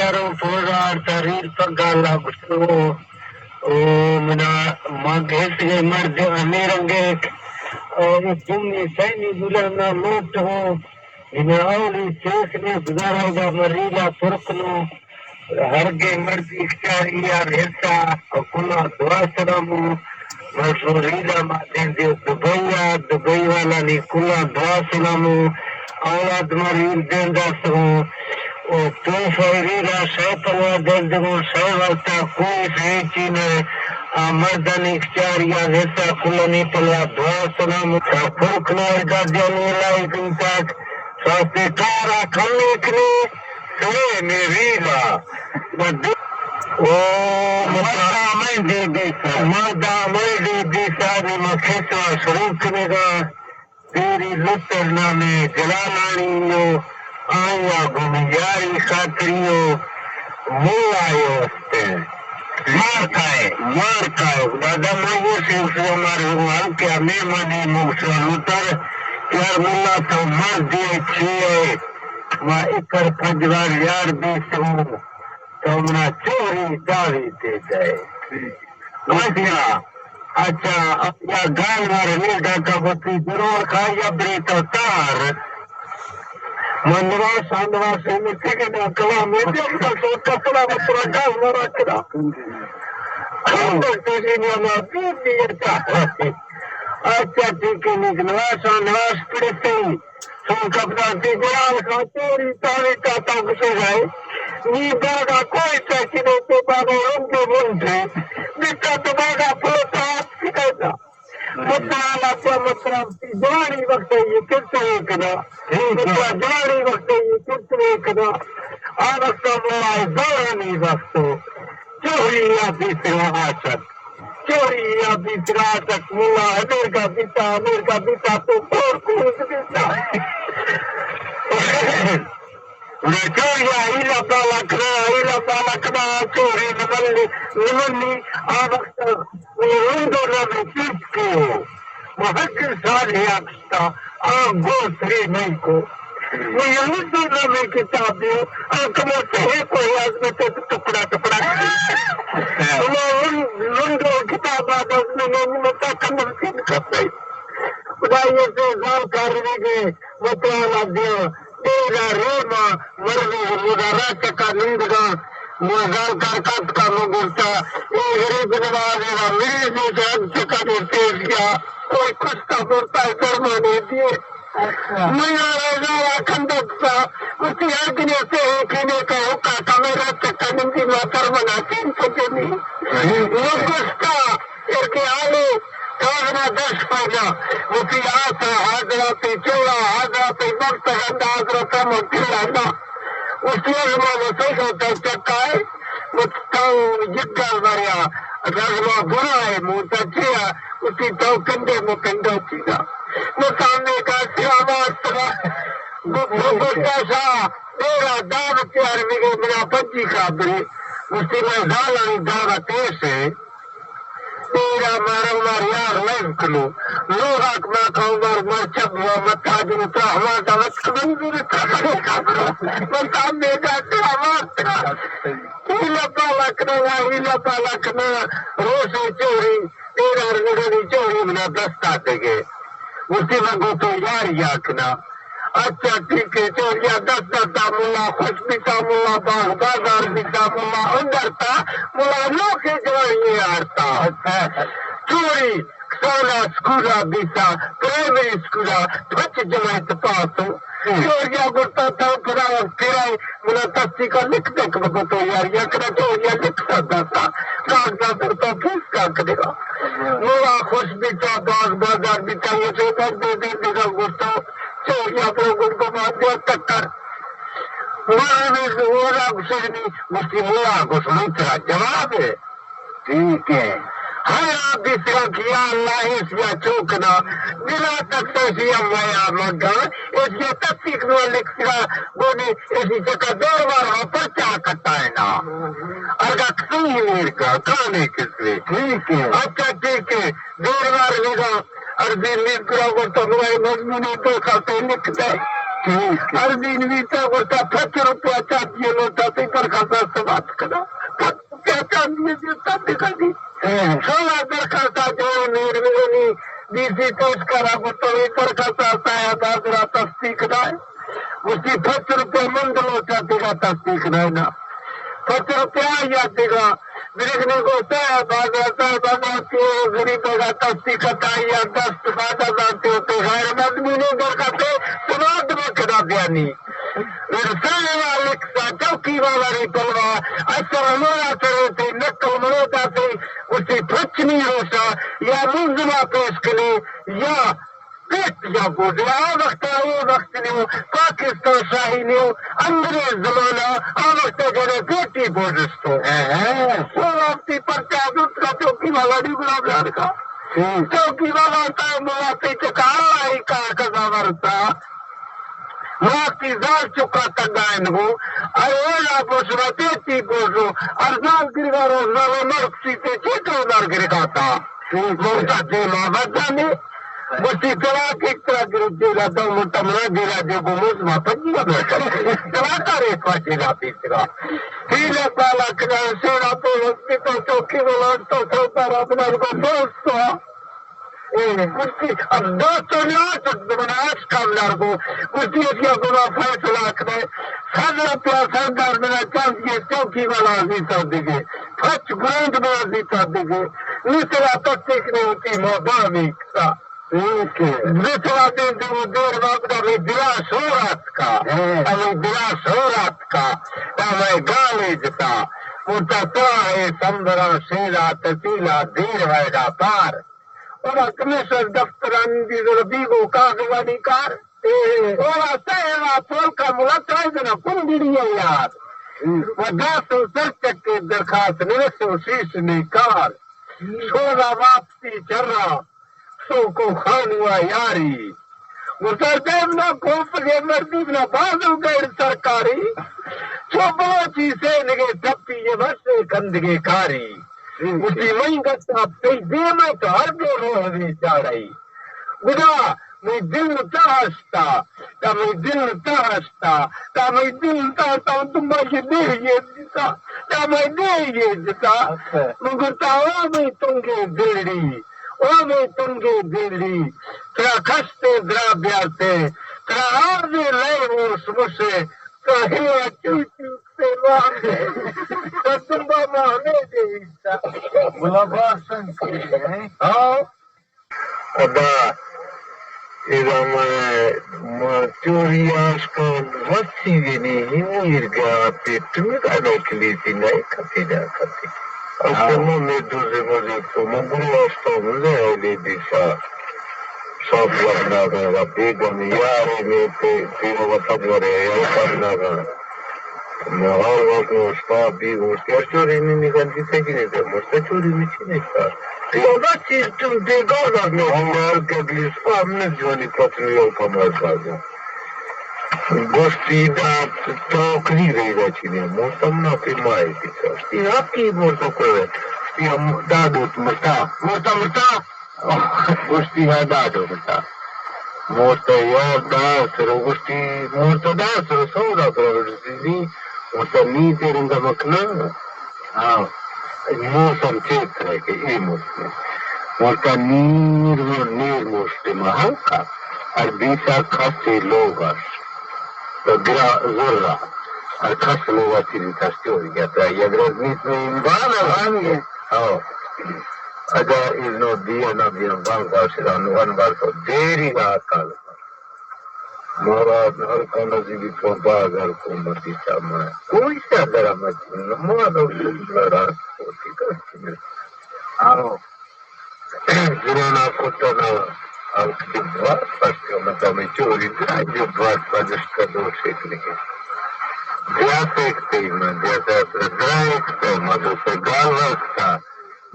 سروں پوزار تا ریل پگالا گشتو، او منا ما گھس گئے مرد ہمیں رنگے، او دومی سینی بلانا موت ہوں، بنا اولی سیخ نے گزارا دا مریلا پرکنو، ہر گے مرد اختیاری یار حصہ، او کلا دعا سلامو، مرد ریلا ما دیں دے دبئی آ، دبئی والا نی کلا دعا سلامو، اولاد مریل دیں دا سو، او تحفہ ریرا شے پلوا دردگوں شے واسطہ کوئی شے چینے، آ مردانی کچاریا ویسا کلنی پلوا دعا سلام، تا پرکنار گردیانی لائی کنتاک، ساستے کارا کمی کنی، سوے میریلا۔ او مرد آمین دے دیسا۔ مرد آمین دے دیسا، نی مکھے سوا شروع کنگا۔ تیری لتر نامے جلالانی و آیا گوں یاری خاطری و ملا یو استے۔ مار کائے، مار کائے۔ دادا مگو سے اسو مار ہم کہ ہمیں منی مگسو لتر یار ملا تو مر دیے چھیے۔ ما اکر پنجوار یار بیسوں۔ تو منا چوری داوی دے دے۔ اچھا، اچھا، یا گال مارے نہیں ڈاکا بتی ضرور کھا یا بری تو تار۔ منوا سانوا سے مٹی کے نا کلام میں جب کا سو کپڑا مترا گال مارا کرا۔ ہم تو تیری نیا ما پیر دیا تھا۔ اچھا، ٹھیک ہے، نواز، نواز پڑتے ہی۔ سن کپڑا تے گلال خان چوری تاوی تا تا گسے جائے۔ نی باغا کوئی ساکی دے تے باغا رنگ دے بنتے۔ بکا تو باغا پلوتا آپ کی دیتا۔ مطلع لاتا مطلع تی جوانی وقت ہے یہ کس طرح کنا۔ مطلع جوانی وقت ہے یہ کس طرح کنا۔ آ وقت ملا دورانی وقت۔ چوری یا بیسرا عاشق۔ چوری یا بیسرا عاشق ملا امیر کا بیتا، امیر کا بیتا تو کور کون بیتا۔ چوری یا ایلا بالا کنا، ایلا بالا کنا، چوری نملی، نملی، آ وقت رندو نمی چیز کو۔ محقق صالح آ گوسری نہیں کو۔ وہ یہودی نامی کتاب دیو، آ کمو سے کو یاد میں تے ٹکڑا ٹکڑا کری۔ وہ لن-، لنڈو کتاب آ دس میں نہیں متا کمر سین کرتا ہے۔ خدائی سے زال کارنے کے مطلع دیو۔ تیرا ریما مردی مدارا چکا نندگا۔ مزال کار کات کا مگوستا، اے غریب نواز را میرے جو جان چکا نے تیز گیا، کوئی کشتا مرتا ہے درمانے دیے۔ اچھا۔ میں یار ہزارا کندک سا، اسی ہر دن سے ایک ہی نے کا حقا کمیرا چکا نندی ما درمانا تین سجنی۔ مگوستا، ارکے آلو، کاغنا دشت پاجا، وتی آسا، حاضرہ پہ چوڑا، حاضرہ پہ مقصد، حاضرہ پہ مقصد، وتی ازمان سیدو تا چکائے، وتی تاو جگال وریا، ازمان برائے، موتا چیا، وتی تاو کندے مو پنڈو چیزا۔ مو سامنے کا سیاوار ترا، گو-، گو-، گوشتا شاہ، تیرا دام تیار مگے منا پنجی خاطرے، وتی میں زالانی دام تیسے۔ تیرا مارا مار یار لائن کنو۔ لوگاک ما کاو مار مار چب و متاجن ترا ہما دعوت کنن زیر ترا بنے کابرو۔ من تام بیگا ترا مار ترا۔ ایلا پالا کنا، ایلا پالا کنا، روشے چوری، تیرا رنگانی چوری منا دستا دگے۔ مجھے من گو تو یار یا کنا۔ اچھا ٹھیک ہے، چوریا دست داتا، ملا خوش بیتا، ملا باغ بازار بیتا، ملا اندر تا، ملا نوکے جوانی آرتا۔ چوری سالا اسکولا بیتا، پرائمری اسکولا پچ جماعت پاسو۔ چوریا گرتا تا پرا کرائے، ملا تصدیقا لکھ دے کہ بگو تو یار، یا کرا چوریا لکھ سا داتا، کاغذات پر تو پیس کا کرے گا۔ ملا خوش بیتا، باغ بازار بیتا، یہ سے بس دو دن دیگا گرتا۔ چوریا پرو گڑ کو مار دیا ٹکر۔ مارا بھی اولا گسنی، گستی ملا گس من ترا جواب ہے۔ ٹھیک ہے۔ ہر آپ بھی سرا کیا اللہ اس یا چوکنا، بلا تک تو سی ہم یا مگا، اس یا تصدیق نو لکھ سرا، گونی اسی چکا دور بار ہم پرچا کٹائے نا۔ ارگا کسی میر کا، کانے کس میں۔ ٹھیک ہے۔ اچھا ٹھیک ہے۔ دور بار لگا، ارزی میر کرا کو تو ہمارے مضمون تو ساتھ لکھ دے۔ ٹھیک ہے۔ عرضی نویسا گوشتا پچ روپیہ چاندی لوٹا تئی درخواست سماعت کنا۔ پچ روپیہ چاندی دیتا دگا دی۔ ہاں۔ سونا درخواست جو مہربانی ڈی سی پیش کرا گوشتا وی درخواست آیا بازرا تصدیق دائے۔ گوشتی پچ روپیہ مند لوٹا دگا تصدیق دائے نا۔ پچ روپیہ یا دگا۔ بریگنی گوشتا ہے، بازار صاحب، بازار کے غریب کا تصدیق عطا یا دست بعد ازاں تے ہوتے غیر مضمونی درخواست سماعت میں کدا بیانی۔ ورثہ والا لکھتا چوکی والا ری پلوا، اثر ہمارا سر ہوتے، نقل مروتا سے، اسی پچ نہیں روشا، یا ملزمہ پیش کنے، یا پیٹ یا گوزے، آ وخت ءَ، او وخت نیو، پاکستان شاہی نیو، انگریز زمانہ، آ وخت ءَ جنے پیٹی بوزستو۔ ہاں۔ او وختی پرچا زوت کا چوکی والا ڈی گلاب یار کا۔ ہوں۔ چوکی والا تا ملاتے چکا اللہ ہی کار قضا ورتا۔ وختی زال چکا تگائن گو، ارے اولا بوشنا پیٹی بوزو، ارزال گرگا روزنامہ مرکسی تے چیٹو دار گرگا تا۔ ہوں۔ مرتا دیما بدانی۔ گوشتی ترا کہ ترا گرو جیلا دو منٹا منا جیلا دے گو موز ما پجی گا بیٹا۔ ترا کا ریت وا جیلا بیتگا۔ تیلا بالا کنا سیرا پو وقتی تو چوکی ولان تو سوتا را بنا کو دوستا۔ اے، گوشتی اب دوستو نے آ چک بنا آش کام لار کو۔ گوشتی اتیا گنا فیصلہ کنے۔ سر روپیہ سردار منا چاندی چوکی والا زیتا دیگے۔ پچ گرانڈ بازی تا دگے، نی ترا تصدیق نہیں ہوتی، ما بامی کتا۔ ٹھیک ہے۔ نی ترا دین دیو دیر وقت میں دلا سورات کا، ہاں۔ میں دلا سورات کا، تا میں گالے جتا، متا تا ہے سمبرا شیلا تسیلا دیر ویڈا پار۔ اور کمشنر دفترانی دی ذرا بیگو کاغذانی کار۔ اے۔ او واسطہ اے وا پول کا ملا ترائے دنا کن بڑی ہے یار۔ ہوں۔ و داس و سر چکے درخواست نرس و شیش نے کار۔ ہوں۔ سوزا واپسی چرا سو کو خانوا یاری۔ گزر دیم نا کوپ کے مردی نا بازو گیڑ سرکاری۔ چو بلوچی سے نگے ٹپی یہ بس کندگے کاری۔ ہوں۔ اسی مئی گتا پی دیم تو ہر دو روح بھی چاڑائی۔ گدا مئی دل تہا شتا، تا مئی دل تہا شتا، تا مئی دل تہا شتا، تم مئی دے یہ جتا، تا مئی دے یہ جتا۔ اچھا۔ من گوشتا، او مئی تنگے دلڑی، او مئی تنگے دلڑی، ترا کشتے درا بیارتے، ترا آردے لئے اوش مشے، ترا ہیوا چو چو سے ماں، ترا تمبا ماں ہمیں دے ایسا۔ ملا بار سنگ کری ہے۔ ہاں۔ ادا ادا من، من تیوری آشکان وسی وینی ہمیر گیا پیٹ میں گانا کلیتی نہیں کتی نہ کتی۔ اصل ہاں۔ من میں دوزے مزے تو من گرو آشتا مزے آئے لے دیسا۔ سب ورنا گا بیگم یارے میں تے تیرا وطن ورے یا کرنا گا۔ نہ ہر وقت نو استاد بھی گوشتی، ہر چوری نی نگندی تگی نہیں دے، مرتا چوری میں چی نہیں کار۔ تو ادا چیز تم دے گا ادا نو ہر گدلی اس کو ہم نے جوانی پتنی او کمر بازا۔ گوشتی دا توکری رہی دا چی نہیں، مرتا منا پہ مائی کی سر۔ تی حقی مرتا کوئی، تی ہم دا دوت مرتا، مرتا مرتا۔ گوشتی، ہاں، دادو بتا۔ مورتا یار دار سرو گوشتی، مورتا دار سرو سودا کرو گوشتی، مورتا نی تیرنگا مکنا۔ ہاں۔ موسم چیک کرے کہ اے موسم۔ مورتا نیر، نیر موسم ہلکا۔ اور بیسا کھسے لوگ اس۔ تو گرا زورا۔ اور کھس لوگا چیزی تشتی ہو گیا۔ تو یہ گرد نیت میں امبان ہے۔ ہاں۔ ادا اذنو دیا نہ دیا بانک آشران ون بار تو دیری رات کال۔ مارا ہر کون نزی بھی تو بازار کو متی چاما۔ کوئی سا درا مت مارا لڑا کوتی کرتی۔ آو۔ زنانا کتنا ہلک جبار پس متا میں چوری درا جبار پدشت کا دو شیک نہیں۔ دیا سیکتے میں، دیا سیکتے، درا ایک تے مدو سے گال رکھتا۔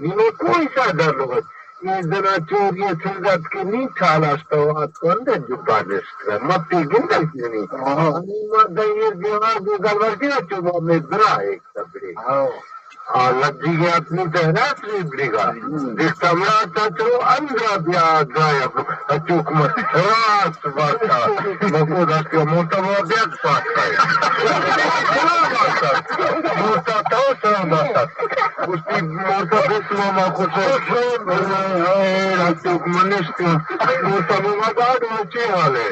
نیمے کوئی سا در لوگ۔ اے زنا چوری سنگت کے نی چالاش تو اتکن دے جو بادشت کا۔ متی گندل کی نہیں۔ ہاں۔ نیما دیر دیوار دے گلور کے چوبا میں درا ایک تبرے۔ ہاں۔ آ لدی گیا اپنی تہرات ریبڑی گا۔ دیکھتا مرا تا چلو اندرا بیا گایا۔ اچوک مت راست بارتا۔ مکو دست کا موتا بیا بیا ساتھ کا۔ سلام آتا۔ موتا تو سلام آتا۔ اس کی موتا بس ماما کو سو۔ اے اچوک منشت۔ موتا ماما داد مچے حال ہے۔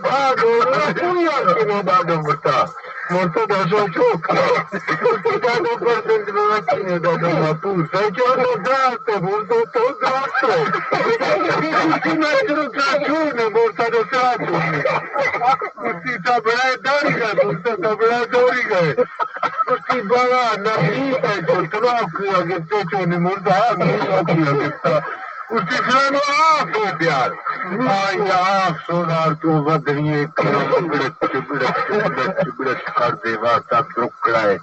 داد کوئی آتی نہ داد مرتا۔ مرتا داشا چوک۔ دادو پر دنت میں وچی نے دادو ما پور۔ سچو تو دار تے بول تو تو دار تے۔ کسی میں چلو کیا چھوڑ نے بولتا تو کیا چھوڑ نے۔ کسی تا بڑا داری گئے، بولتا تا بڑا داری گئے۔ کسی بڑا نبی تے جو تمام کیا گفتے چو نے مردا، نبی کیا گفتا۔ اس کی فلان آف ہے پیار۔ آئی آف سونار تو بدنی ایک بڑک، بڑک، بڑک، بڑک کر دے واسطہ درکڑا ہے۔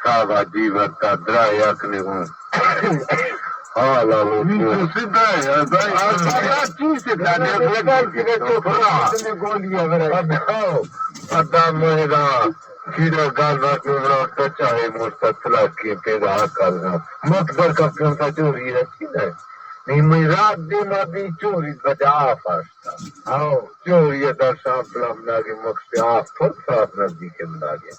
ساوا جی ورتا درا یک نے ہوں۔ ہاں، لا لو۔ تو سیدھا ہے، یار، بھائی۔ ہاں، سیدھا چیز سیدھا ہے، بڑک تو پھرا۔ گولی ہے، بڑک۔ اب ہاؤ، ادا میرا۔ کیڑا گال بات میں بڑا سچا ہے، مستطلا کے پیدا کرنا۔ مت بر کا پیوں کا چوری رکھی ہے۔ نہیں، میں رات دے ما دی چوری بجا آف آشتا۔ ہاں، چوری دا شام پلام ناگے مکتے آف پر صاف نزدیک ناگے۔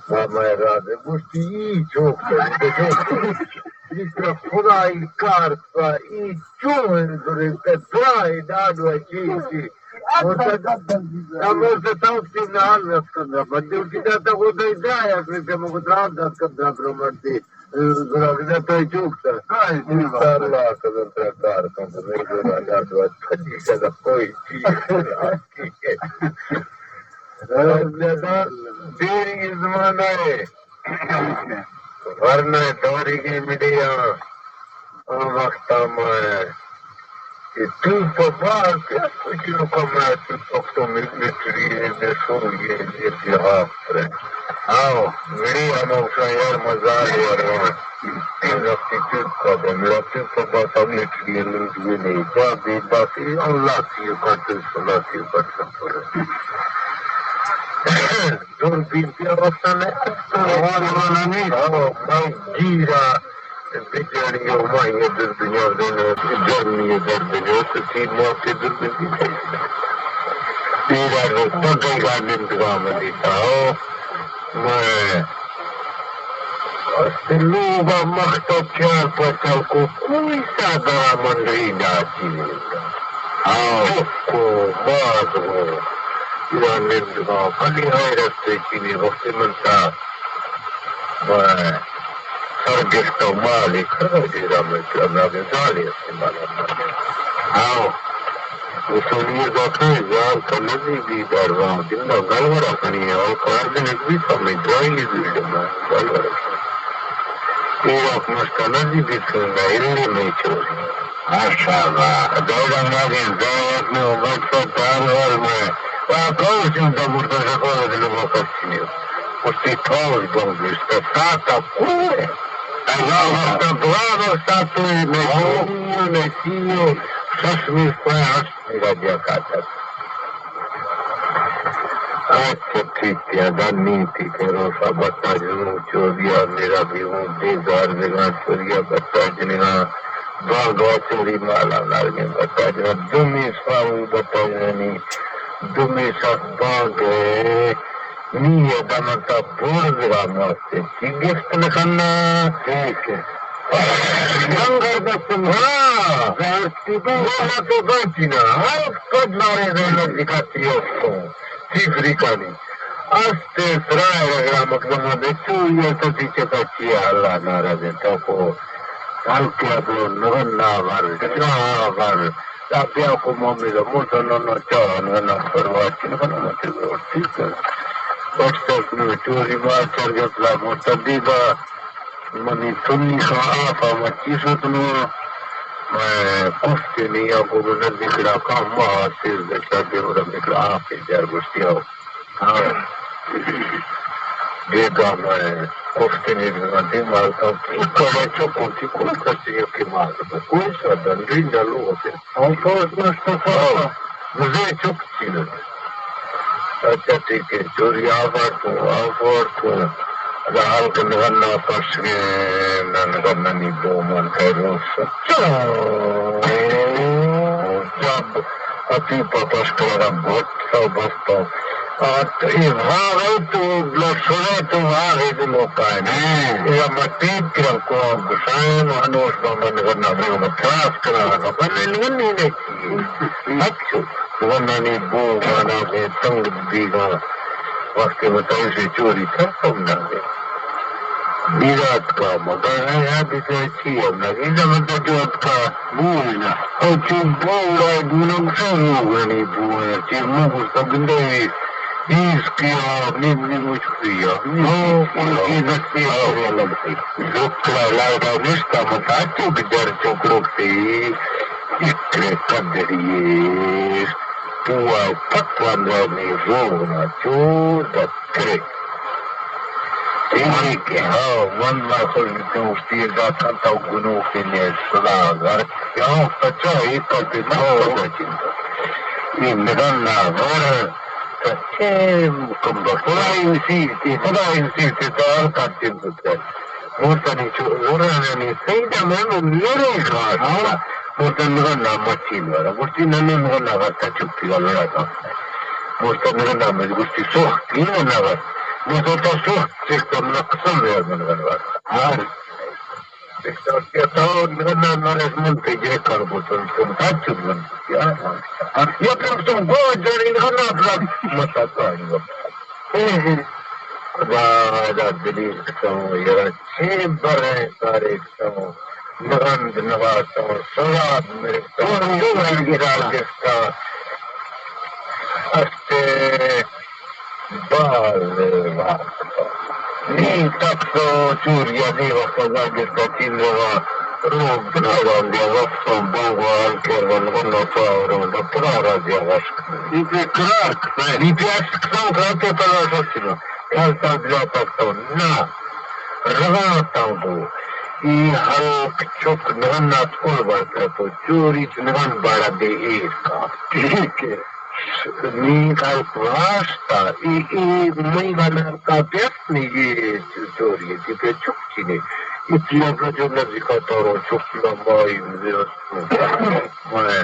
ما میں رات دے گوشتی ای چوک تو دے۔ جس طرح خدائی کار پا ای چون درے تے درائی دادو چی چی۔ مرتد، مرتد توک تی نال رس کن را بندے، اٹھی جاتا وہ دے دے آیا، پھر جب وہ دران دس کن درا برو مرتی، گرا گزا تو چوک تا۔ انشاءاللہ، کدن ترا کار کن، تو نہیں گرا جا تو پھجی سکا کوئی چیز۔ دیری زمانہ ہے۔ ورنہ دوری گی میڈیا، آ وقت آ ما کہ تو پہ بار کیا کچھ لوکا ما تو پختو ملٹری دے سو یہ اتحاد پر۔ آؤ، میڈیا نو سا یار مزار یار وہاں۔ تین رفتی چپ کا دے، میرا چپ کا بات ہم ملٹری لوٹ بھی نہیں۔ بات بے بات اللہ کی کنٹرول، اللہ کی کنٹرول پر۔ دوربین بیا وقتاں نہ است۔ آواز والا نہیں۔ ہاں، من گیرا بجاڑی ہو، ما یہ دوربین دین، گرمی درد جو، تو تی موت دوربین دی۔ تیرا رو پگئی گا نندگا من دیتا ہو۔ میں لوگا مخت چار پچل کو کوئی سا درا من ری ناچی نہیں۔ ہاں۔ چکو، باز ہو، یا نندگا، بلی حیرت سے چینی وقت من تا، میں سر گفتا مالی کھڑا دیرا میں چلا میں زالی استعمال۔ ہاں۔ وسولی ذاکر زال کا نزی بی دروان، دندا گلورا کنی، اور کار دنک بی سمی درائی زیڈ میں گلورا کنی۔ یہ وقت مشتا نزی بی سنگا، الی میں چوری۔ ماشاءاللہ۔ دورا ناگیں زاوت میں و مقصد دار ور میں۔ وا کور چون تا مرتا شکور دل و کسی۔ اس کی کور بن گشتا ساتا کوئے۔ اللہ وقتا دعا وقتا تو میں چیو، میں چیو۔ سس میں کوئی ہست میرا دیا کاتا۔ اچھا، ٹھیک ہے، دن نیتی کرو سا بتا جنو چوریا میرا بھی ہوں بیزار بگان چوریا بتا جنگا۔ باغا چوری مالا نارگیں بتا جنگا۔ دومی ساو بتا جنگا نی۔ دومی ساو باغ ہے۔ نی یہ دمتا بور بگا ماستے۔ چی گفت نکنا؟ ٹھیک ہے۔ لنگر بستم، ہاں۔ زہر تی بو۔ وہ تو بنتی نا۔ ہر کد مارے زحمت دکھاتی ہے اس کو۔ تیسری کہانی۔ است سرائے رگڑا مقدمہ دے چو یہ سچی چکا چیا اللہ ناراض ہے تو کو۔ ہلکے ابو نغنا ور، شاہ ور۔ تا بیا کو مومی دا موسا نو نو چاہ نغنا پرواز کی نغنا مچے ور۔ ٹھیک ہے۔ بس تک نو چوری مار چر گپلا موسا دیبا۔ منی تنی خان آپ ء مچی شت نوں، مئے کفت نیا گوں نزیکڑا کاں ماہ سیزدہ چاردہ ورا نکڑا آپ ء جار گوشتی ہو۔ ہاں۔ بیگا مئے کفت نی دیما دیما کاں کی کڑا چکو تی کوئی کسی یکی مال کوئی سا دنڈی نلو ہوتے۔ ہاں، تو اتنا استفا۔ ہاں۔ مزے چک چیز۔ اچھا، ٹھیک ہے۔ چوری آفر تو، آفر تو۔ زال کہ نگنا پشگے، نگنانی بومان کئے روس۔ چو! جب اتی پا پش کرا بوت سو بستو۔ آت اے بھاگ تو لشڑے تو بھاگ دلو کائے۔ ہاں۔ اے مٹی کرا کو گسائن انوش بمن نگنا بنا تراس کرا بنا نگنی نہیں۔ اچھو۔ زنانی بو مانا گوں تنگ بیگاں، وقتے متعوشے چوری سر کم دانے۔ بیرا اتکا مگر ہے یا بیتے چی ہم لگی زمن جو اتکا بو ہے نا۔ او چی بو رائے بو نم سے روگنی بو ہے چی مو گستا بندے ایس کیا نیم نیم مچکیا۔ او ان کی دستی ہے لگتی۔ لوکڑا لائٹا نشتا متا چک جر چکڑوک تی۔ اکرے قدری پوا پتوان رانی رونا چور دکرے۔ ٹھیک ہے، ہاں، من ما خود دوستی داتاں تو گنوکی نے صدا گر۔ یا سچا ایک کلپی من خود چنتا۔ یہ نگن نہ ور۔ سچے کم بخت۔ خدا انسی تی، خدا انسی تی تو ہر کار چنتا۔ مرتنی چو زرانانی سیدہ میں من لڑے گھاٹ۔ ہاں۔ مرتن نگن نام مچی لڑا۔ گوشتی ننے نگن نام تا چپی لڑا تا۔ مرتن نگن نام گوشتی سوخت کی نگن نام۔ مرتن تا سوخت چکتا من قسم دے نگن نام۔ ہاں۔ تو نگن نام مارے من تے جے کر گوتن تم تا چپ من۔ یا۔ یا تم تم گو جانی نگن نام متا کانی۔ خدا دا دلیل کتوں، یرا چے بریں کارے کتوں، نغند نواسوں، سراب مرکتوں، چوری را گفتا، استے باز وقت۔ نی تک تو چوریا نی وقت گفتا چین روا۔ روگ بنادان دیا وقتوں بانگو حال کر ون ون چاوروں دپنا را دیا وشک۔ نی پہ قرار کتاں، نی پہ اشک کتاں، کتاں تو تلاش ہستنا۔ کل تا دلا تک تو نہ۔ رغاں تاں گو۔ ای ہلک چک نغن نات کل بڑ کر تو چوری چ نغن باڑا دے ایر کا۔ ٹھیک ہے۔ نی کار راست ء، اے، اے مئی گالار کا پیس نے یہ چوری ہے، کہ پہ چک چی نے۔ اتنا کا جو نزیکا تارو چک لمبائی مجھے میں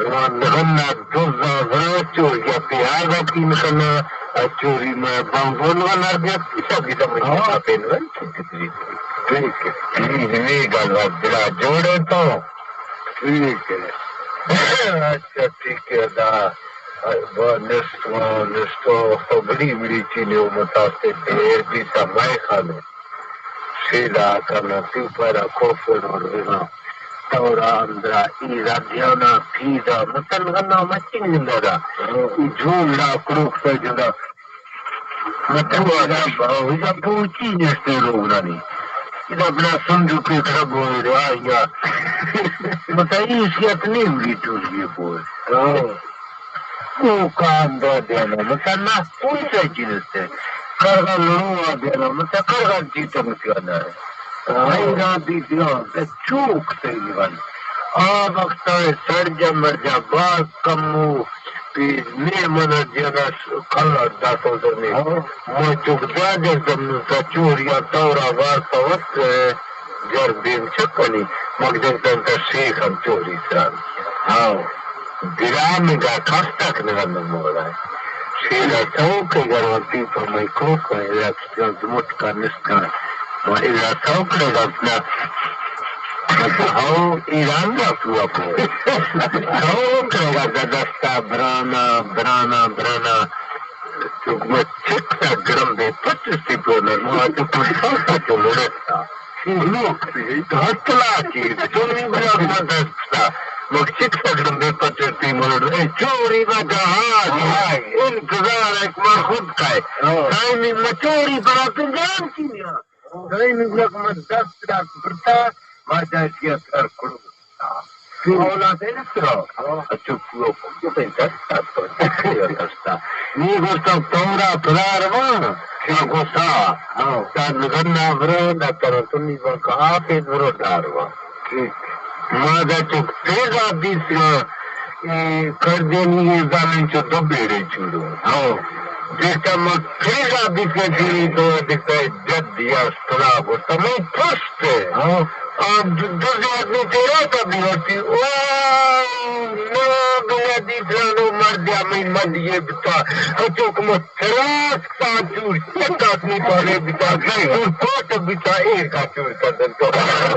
روان نگنا دوزا ورا چور یا پیاز اپین کنا، چوری میں بانگون والا گیا، پیسا بھی سمجھ ہاں۔ پین ون چکی تری۔ ٹھیک ہے۔ نی، نی گالار دلا جوڑے تو۔ ٹھیک ہے۔ اچھا، ٹھیک ہے، دا، نشتو، نشتو، وقت بڑی، بڑی چینے و متاثر دیر بیتا مائے خانو۔ سیدا کرنا، پیو پیرا کوفر اور رنا۔ تورا اندرا، ایرا دیانا، پیدا، متن غنا مچین گندا دا۔ جون لا کروک سا جدا۔ مطلب، ادا بوچی نیستے روگنانی۔ ادا بلا صندوق پہ کھڑا بوئے دے، آ، یا۔ مطلب، اس یت نیم گی ٹوٹ گی بوئے۔ ہاں۔ او کام دا دینا، مطلب، نہ کوئی سا چیز ہے۔ کرگا لڑوا دینا، مطلب، کرگا جیتا مکانا ہے۔ ہاں۔ آئی را دی دینا، تے چوک سے دیوان۔ آ وقت سڑ جا مر جا، باز کمو۔ پی نے من جنا کلا داتو زمین۔ ہاں۔ ما چوک دا جر زمین تا چوریا تورا واسطہ وقت ہے۔ جر بیم چکنی۔ مقدم تن تا شیخ ہم چوری سران۔ ہاں۔ گرام گا کس تک نگن مولا ہے۔ شیرا سو کے گروتی پر میں کو کو ہے۔ دمٹ کا نسکان۔ ما ایرا سوکڑے گا اپنا۔ ہو ایران دا پورا پورا۔ سوکڑے گا دستا برانا، برانا، برانا۔ تو میں چکتا گرم بے پچیس تی پورا۔ ما تو کوئی سوکتا جو لڑتا۔ لوگ ہتلا کی، تو نہیں بلا ما دستا۔ لوگ چکتا گرم بے پچیس تی ملڑ۔ اے چوری با جہاز۔ ہائے۔ انتظار ایک مر خود کا ہے۔ ہاں۔ ٹائمنگ میں چوری برا تو جان کی نہیں۔ دائم یک من دست دات برتا، ما جا کیا سر کڑو۔ اولا سے نسرا۔ اچھا، پورا کڑو پہ دست دات پر۔ دستا۔ نی گوشتا تورا پدار ما، کیا گوشتا؟ ہاں۔ تا نگنا برو، دا ترا تنی با کا آپ برو دار ما۔ ٹھیک۔ ما دا چک تیزا بیسنا، اے کردے نی یہ زالن چو دو بیڑے چوڑو۔ ہاں۔ دیکھتا من پھر را بھی کہ جی تو دیکھتا ہے جد یا سلا گوتا من پشت ہے۔ ہاں۔ آ دو، دو آدمی تیرا تا بھی ہوتی۔ او، نو بلا دی فلانو مرد یا میں مد یہ بتا۔ ہچو کمت تراس کا چور چکا اپنی پارے بتا۔ اور کوٹ بتا ایر کا چور کر دن تو۔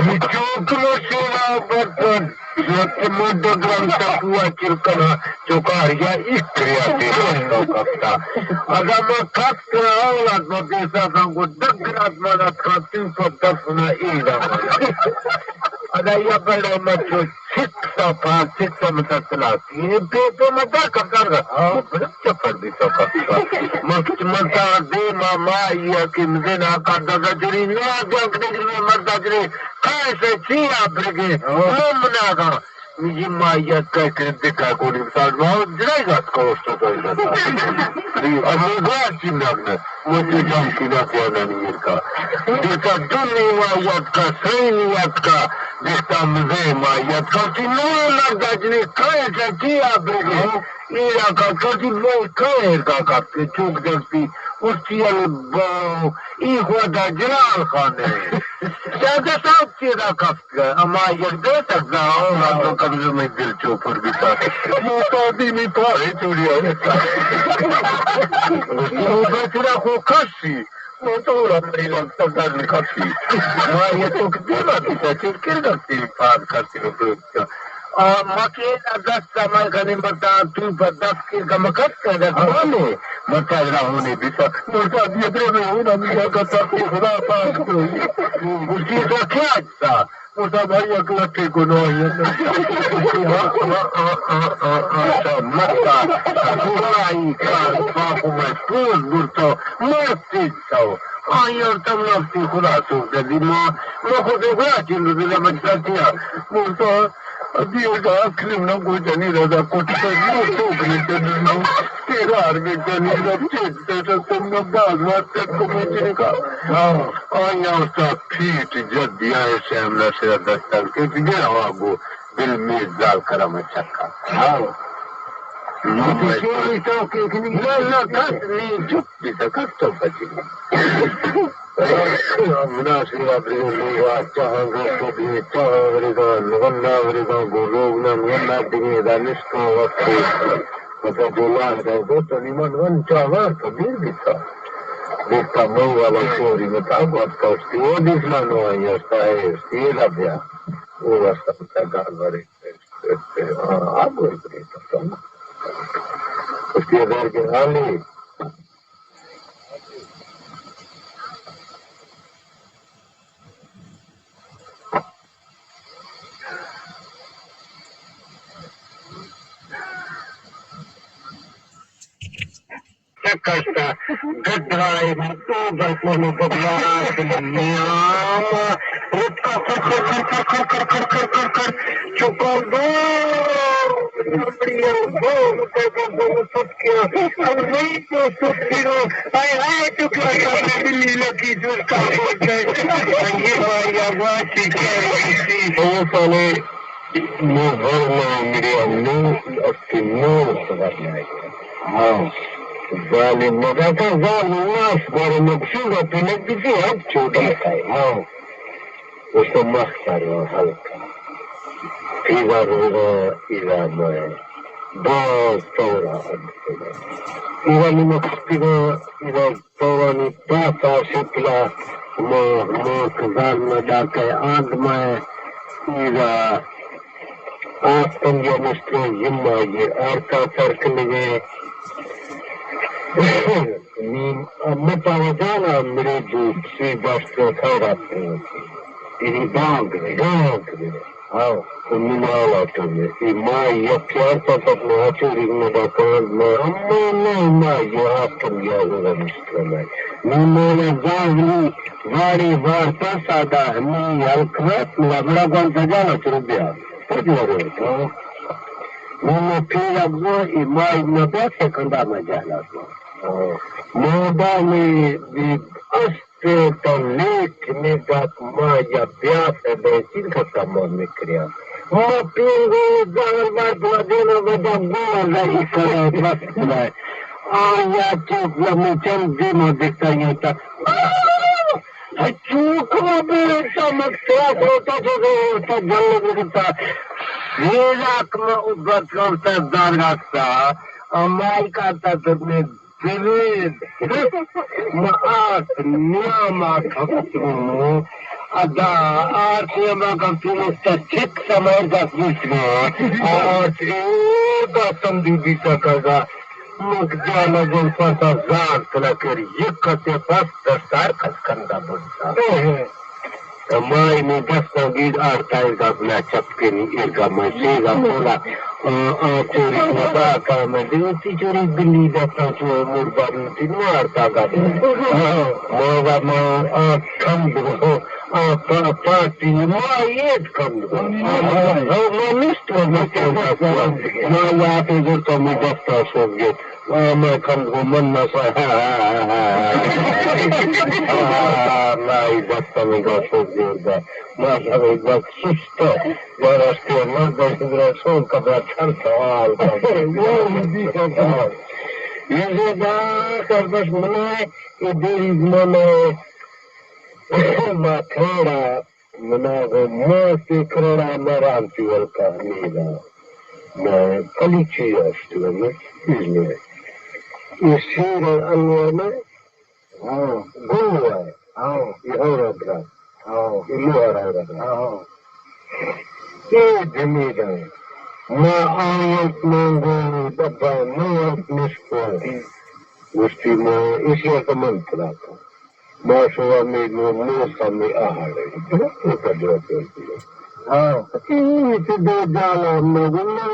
یہ چوک مشینا برتن۔ یک مد گرم تپوا چرکنا چوکاریا ایک کریا تیرا تو کپتا۔ اگا ما کپ کرا اولاد ما بیسا سانگو ڈگرات مانا تھا تو پر دفنا ایرا مانا۔ ادا یا بڑا مچو سکسا پا سکسا متا سلاتی۔ اے پہ پہ متا کپتا گا۔ بڑا چپر بیتا کپتا۔ مکت متا دے ما ما یا کہ مزے نا کا دادا جڑی نیا جنگ دے مردا جڑی۔ کائے سے چی آ برگے۔ ممنا گا۔ میگی ما یاد کا کرد دکا کوڑی بساڑ ما جڑائی گات کا اوشتا تو ایسا۔ ابو گار چی نگنا۔ مجھے جام کی نا پیانا نیر کا۔ دیتا دنی ما یاد کا، سینی یاد کا۔ دیتا مزے ما یاد کا۔ تی نو لگ دجنی کائے سے چی آ برگے۔ ایرا کا کسی بھائی کائے کا کپتے چوک جگتی۔ اس چی الباو۔ ای خدا جلال خان ہے۔ زیادہ صاحب چی دا کپ اما یک دے سکتا ہوں، ہاں۔ تو قبض میں دل چوپر بیتا۔ موتا دی نہیں پارے چوڑی ہے۔ موتا چرا خو کسی۔ موتا ہو رہا نہیں لگتا در کسی۔ ما یہ تو دیما بیتا چیز کر کرتی پار کرتی۔ آ، ما کہ دست ما کنی متا تو پر دست کی کم کس کا دست مانے۔ متا را ہونے بیتا۔ موتا دی درے میں ہونا بیتا کتا خدا پاک تو۔ گوشتی تو کیا تھا؟ گوشتا بھائی یک لٹے کو نو ہے۔ متا سورائی کار پاکو میں پوز برتو مرتی تو۔ آئی اور تم نفسی خدا سوک دی ما، ما خود گوا چند دل مچتا کیا۔ گوشتا دیو دا کلیم نہ گو جنی رضا کوٹ تو نو سوک نہیں چند نو۔ تیرا ہر میں جنی رب چند تو تم نہ باز وقت کو میں جنی کا۔ ہاں۔ آئی اور پیٹ جد دیا ہے، شے ہم نہ شرا دستر کے دیگر ہوا گو دل میں زال کرم چکا۔ ہاں۔ نہ، نہ، کس نہیں، چپ بھی تھا، کس تو بچی۔ مناسب ابری لوگا، چاہاں گو کو بھی، چاہاں ورگا، نگنا ورگا، گو لوگ نہ نگنا دیگے، دا نشکا وقت۔ مطلب، جو لاہ دا گو تو نیمن ون چاہاں تو دیر بھی تھا۔ دیکھتا مئو والا چوری متا گوات کشتی، او دیسنا نو آئی استا ہے، استی دا بیا۔ او واسطہ متا گال بارے۔ ہاں، آپ گوئی کری تو۔ استی دار کے حالی۔ چکشتہ گڈرائے مردو بلکونو ببلاس نیام رتکا کر کر کر کر کر کر کر کر کر کر چکال دو بڑی دو سب کیا۔ اب نہیں تو سب پیرو آئے آئے تو کیا کر بلی لگی جو کا بول جائے۔ یہ بھائی آواز کی کیا رہی تھی؟ نو ورنا میرے نو اپنے نو خبر نہیں۔ ہاں۔ ظالم مگا کا ظالم ناس گورے مقصود اپنے کسی حد چھوٹا ہے۔ ہاں۔ اس کو مخ کر رہا ہلکا۔ پیدا ہوگا ارادہ ہے۔ باز تورا حد۔ ایرانی مقصد ارادہ توانی پاس ء شکل ء ما، ما کزال ء ڈاکہ آند مئے ایرا آستنگی ء مستریں ذمہ یہ آرتا سر کنگے۔ نیم امتا وجانا مرے جو سی داشت خیرات کنگے۔ یعنی بانگ رہے۔ بانگ رہے۔ ہاں۔ تو نمالا تو میں، اے ما یک یار تا تک ما چوری نہ دا کان، ما اما نہ ما یہ آپ تم یا ہوگا مشکل ہے۔ نمالا ظاہری واری وار تا سادا ہمی ہلکرات، ما بڑا گوان سجانا چرو بیا۔ پجوارے تو۔ نمو پھر اب وہ، اے ما نہ بیا سکندا ما جانا تو۔ ہاں۔ ما با میں بھی اس پیٹا لیٹ نگات ما یا بیاس ء بہ چیر کتا ما مکریا۔ ما پینگو زہر بار بلا دینا ودا گوما لگی کرا بس بلائے۔ آیا چوک لمی چند دیما دکتا یا تا. چوک ما بیتا مکتا ہوتا جو ہوتا جلد لگتا. یہ لاک ما ابت کرتا دار گاکتا. امائی کا تا ترنے دلید. ما آت نیاما کپتوں. ادا آت نیاما کپتوں، تا چک سمیر دست بیتگا. آت اے دستم دی بیتا کگا. مک جانا گل پرتا زار تلا کر یک کتے پس دستار کس کندا بڑتا. مائی نی دستاں گیر آرتا ارگا بلا چپکے نی ارگا میں سیگا پولا. آ، آ، چوری نبا کا میں دیوتی چوری بلی دستاں چو مرداری تی نو آرتا گا. ماوا ما آ کند ہو، آ پا-، پارٹی ما ایت کند ہو. آ، ما نشت ہو، ما ما یا تو زر تو میں دستا سوگے. آ، ما کند گو من نہ سا. آ، ما عزت کمی گا سوگے دا. ما شب عزت سست. ما راستے ما دست برا سون کبرا چر سوال کا. یہ دا سربس منا، یہ دیری منا. ما کھڑا منا گو ماستے کروڑا مرانتی ولکا نیلا. میں کلیچی اشتگا میں چیز میں. یہ شیر انگور میں. ہاں. گل ہے. ہاں. یہ ہو رہا برا. ہاں. یہ لوہا رہا برا. ہاں. یہ جمیل ہے. ما آیت مانگو دبا میں نشکو. گوشتی میں اسی کا من تلاتا. ما شوا می نو، نو سمی آہاڑے. درست کا جواب دے دیا. ہاں. اے تے دو جالا ہم نہ گو، نہ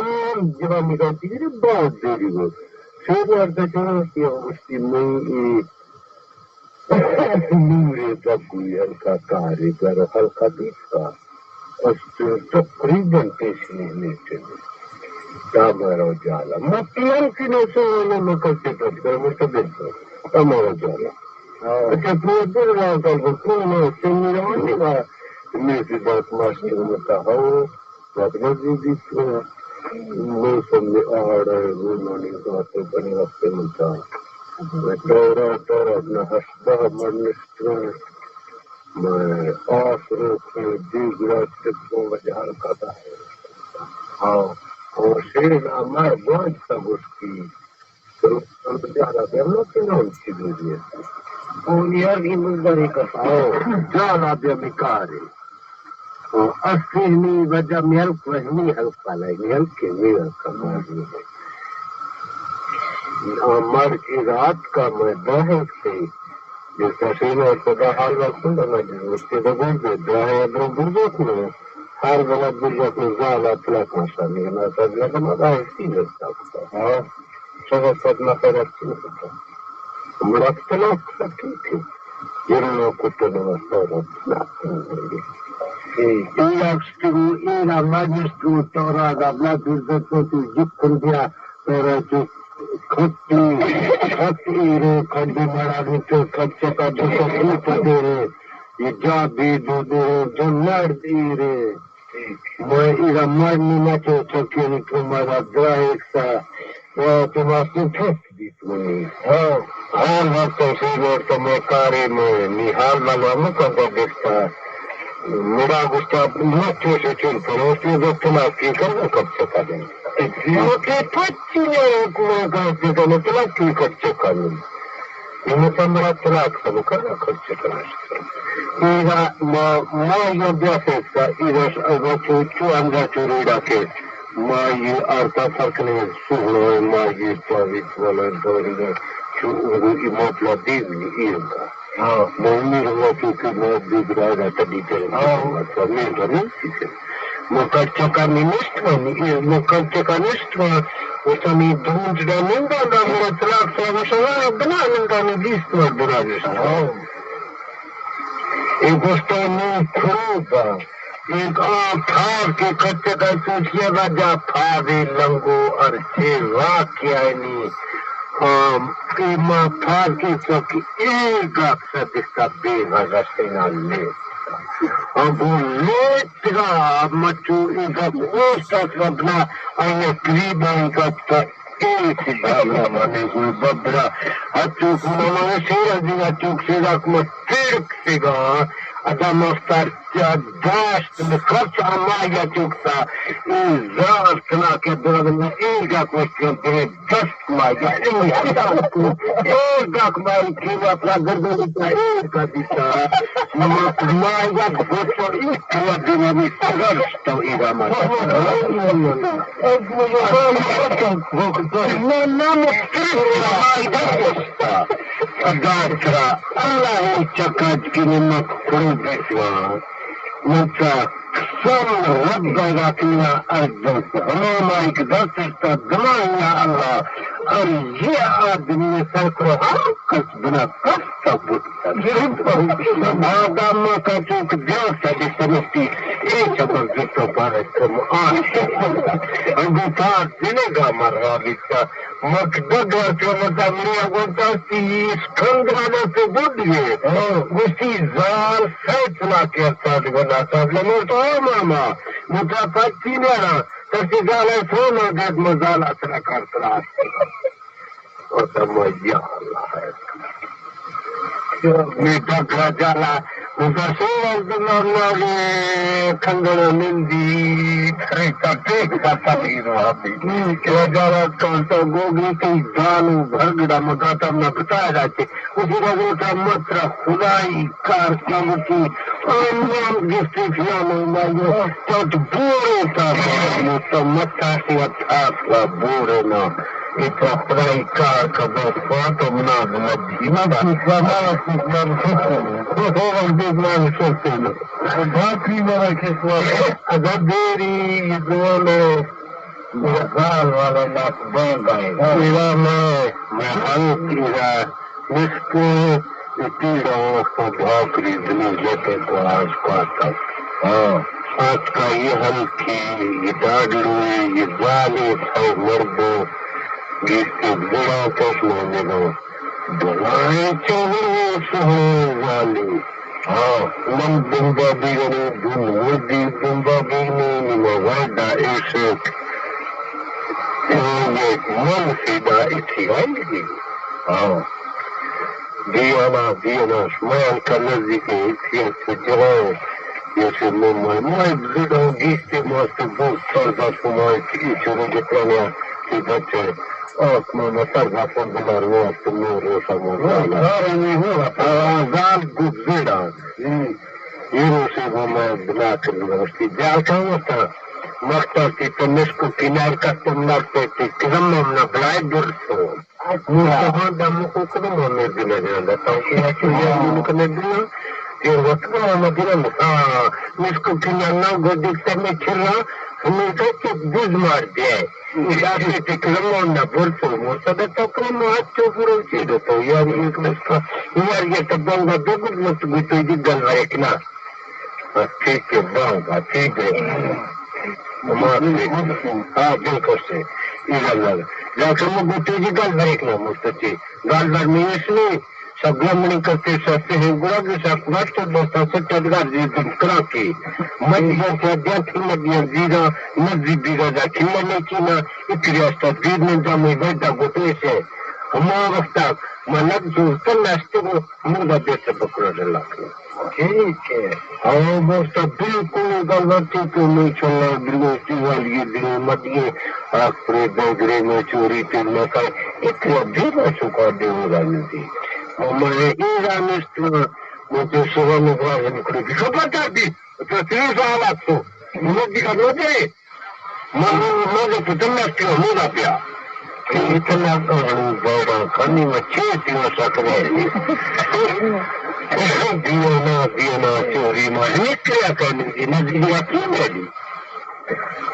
جواب نکال دی، باز دیری گو. شیر ورد کنا کہ گوشتی میں اے نورے بگوی ہلکا کاری گرو ہلکا دیستا. است تقریباً پیش نہیں نیچے. دامارو جالا. ما پیان کی نو سو نے مکل سے تک مستقبل. دامارو جالا. اچھا، تو دل راہ کا بکو نہ سنگرانی کا. میں سے بات ماسٹر متا ہو. وقت نزدیک تو موسم میں آڑ ہے، روزانی بات تو بنے وقت متا. میں دورا دورا اپنا ہشتہ مرنشتوں. میں آس روک دیگرا چکوں وجہ ہلکا دا. ہاں. اور شیر ہمار بانج کا گوشتی. تو جالا بیا مت نام چی دے دیا. اور یار کی مزداری کا. ہاں، جالا بیا مکاری. اور اصلی وجہ میل کو ہمی ہلکا لے، میل کے میل کا مارنی ہے. ہمار کی رات کا میں دہک سے جیسا شینا خدا حال وقت میں جس کے بغیر دے دہے ابرو برزوک میں. ہر بلا برزوک میں زالا تلاک ماشا نہیں، میں سب لگا مگا ہستی لگتا. ہاں. چلو، سب نہ پیدا کیوں ہوتا. مرا طلاق سب ٹھیک ہے. یہ نہ کتے نہ سودا. ٹھیک. اے اکشتگو، اے را مجشتگو، تو را گبلا دردتو تو جکن دیا، تو را چو کھتی، کھت ایرے، کھڈی مڑا گیتے، کھت چکا دو سو پدیرے، یہ جا بی دو دے، جو مرد ایرے. میں ایرا مرد نہ چو چکے نی تو مارا درا ایک سا، تو ماسٹر پھس بیت منی. ہاں، ہاں، وقت سے وقت میں کارے میں نی حال معلوم کر دے دیکھتا. میرا گستا مت سے چل پڑے، اس میں جو تلاش کی کر وہ کب چکا دیں. وہ کہ پچی نے حکومت کا سے تو تلاش کی کر چکا نہیں. یہ مطلب میرا تلاش کا وہ کرنا کر چکا نہیں. ایرا ما، ما یہ بیا سکتا، ایرا ش-، اگر چو، چو انگا چو روڈا کے، ما یہ آرتا فرق نہیں، سوہنو ہے، ما یہ چاویت والا دوری ہے، چو انگو یہ مطلب دیو نہیں، یہ انگا. ہاں. ما امیر ہوا چو کہ ما دیگرا را تبی کرے، ہاں. مطلب نہیں کرنا سیکھے. ما کچ چکا نشت ما، ما کچ چکا نشت ما، اس ہمیں دونج دا نندا دا، ما تلاک سا وشا بنا نندا، ما دیست ما بنا نشت. ہاں. اے گوشتو نی کھڑو با. ایک آ پھاد کے کچے کا چوٹیا با جا پھادے لنگو ارچے واقعہ نی. آ، اے ما پھاد کے چوکی اے گپ سا دستا بے وجہ سے نہ لے. آ، گو لیت گا مچو اے گپ اوست اس ربنا آیا قریب آئی گپ تا. اے چی بابرا مانے گوی ببرا۔ اچوک ماما شیر ازی اچوک سیداک ما تیرک سیگا۔ ادا مفتار چا داشت میں خرچ اما یا چوک سا۔ اے زار کنا کے دور میں اے گا کوشت کر دے دست ما یا اے گا کو۔ اے گا کو ماری کی اپنا گردن کا اے گا دیتا۔ ما، ما یا بوتو اے کلا دینی سگرش تو اے گا ما۔ نہ، نہ، مختلف رہائی دست۔ داترا اللہ چکاج کی نمک کھڑو بیسوا۔ من چا قسم رب ذاتنا ارجوت۔ ہما مائک دست تا دماغ یا اللہ۔ اور یہ آدمی سر کو ہر کس بنا کس تا بوت۔ آدم کا چوک دیو سا دے سمستی۔ اے چمر زیتو پارے تم آن۔ اگو تا دلگا مر را بیتا۔ مک ڈگار چو متا مڑی اگونتا سی اسکندر آنا سے گڈ گے۔ ہاں۔ گوشتی زال سیت لا کے ارتاد گنا صاحب لمر تو او ماما۔ متا پتی میرا۔ تسی زال ہے سو ما گد مزال اتنا کار ترا آستے۔ او تما یا اللہ ہے۔ می ڈگرا جالا، مزا سو ورد نام ناگے، کھنگڑا نندی، تھری تا ٹیک تا تبیر وابی۔ ہم۔ کہ جالا کانتا گوگی تی دانو بھرگڑا مگاتا مگتا جاتے۔ اسی کا گوتا مترا خدائی کار کیمتی، آنیان گفتی فیانو مایو، تو بورے تا متا متا سی اتاس بورے نا۔ اے تو خدائی کار کبو فاتو منا مدینہ دا۔ اسلام آباد، اسلام آباد۔ تو ہو ہم دے اسلام آباد۔ باقی مارا کس وقت اگر دیری یہ دونوں زال والا ناس بانگ آئے۔ ہاں۔ میرا میں، میں ہم تیرا مسکو پیڑا وقت بھاکری دنی جتے تو آج پاتا۔ ہاں۔ آتکا یہ ہلکی، یہ ڈاڈڑوی، یہ زالی سو مردو، گیستے بڑا کس مانے دو۔ بلائیں چغلے سہرے زالی۔ ہاں۔ من بمبا بیگنے، دن مردی بمبا بیگنے، نما وعدہ ایشک۔ من سیدا اتھی آئی گی۔ ہاں۔ دیانا، دیانا، شما ہلکا نزدیک ایتھی است جوان۔ جیسے من، من، من زیادہ گیستے ماستے بہت سر دست مائے کہ چورو جتنا کہ بچے۔ آسمان سر دست بلار واسطے مور روشا مور۔ سارے نہیں ہوا۔ آزاد گزیڑا۔ ہم۔ یہ روشے وہ میں بنا کر گوشتی۔ جال کہاں ہوتا؟ مکتا کہ تو مشکو کنار کا تم مکتے کہ کلم ہم نہ بلائے درسو۔ مستحان دا مکو کلم ہم نہ بنا جانا۔ تو کہ ہے کہ یہ ملک نہ بنا، یہ وقت ہم نہ بنا۔ ہاں، مشکو کنار نہ گڈی سر میں چھرا، ہمیں کہتے بز مار دیا ہے۔ اجازت کلمہ نہ برتو، مرتد تو کلمہ ہچو برو چی دو تو، یار ایک دستا، یار یہ تو بانگا دو گد مت گوتو جی گل ورکنا۔ بس ٹھیک ہے، بانگا، ٹھیک ہے۔ ما، ہاں، بالکل سے، یہ گل ورکنا۔ لیکن ما گوتو جی گل ورکنا، مرتد چی، گل ور میں اس نے، سگلا منی کرتے سستے ہیں، گڑا بھی سا کلاٹ تو دوستا سے ٹڈگار جی دم کرا کی۔ مجی جان سے دیان تھی مجی جان زیرا، مجی بیرا دا کھلا نہیں کینا، اتری استا دیر نہیں دا میں بیٹا گوتے سے۔ ہما وقتا ما لگ زور کر ناشتے کو، ہمودا دیر سے بکرا ڈلا کنا۔ ٹھیک ہے۔ ہاں، بس تو بالکل گل ٹھیک ہے، میں چلا بلوچی والی دل مت یہ آخری بگڑے میں چوری پہ مکان اتنا دیر چکا دے ہو رہا نہیں۔ میں اے رانست میں تو سوا میں بار نکلے بھی خبردار بھی تو تین سال آپ تو مت بھی کرنا دے۔ من، من پتہ نہ کیا ہمودا بیا۔ اتنا کہانی بڑا کھانی میں چیز تھی وہ سکرے۔ دینا، دینا، چوری مار نکلیا کہانی کی نزدیک آتی میری۔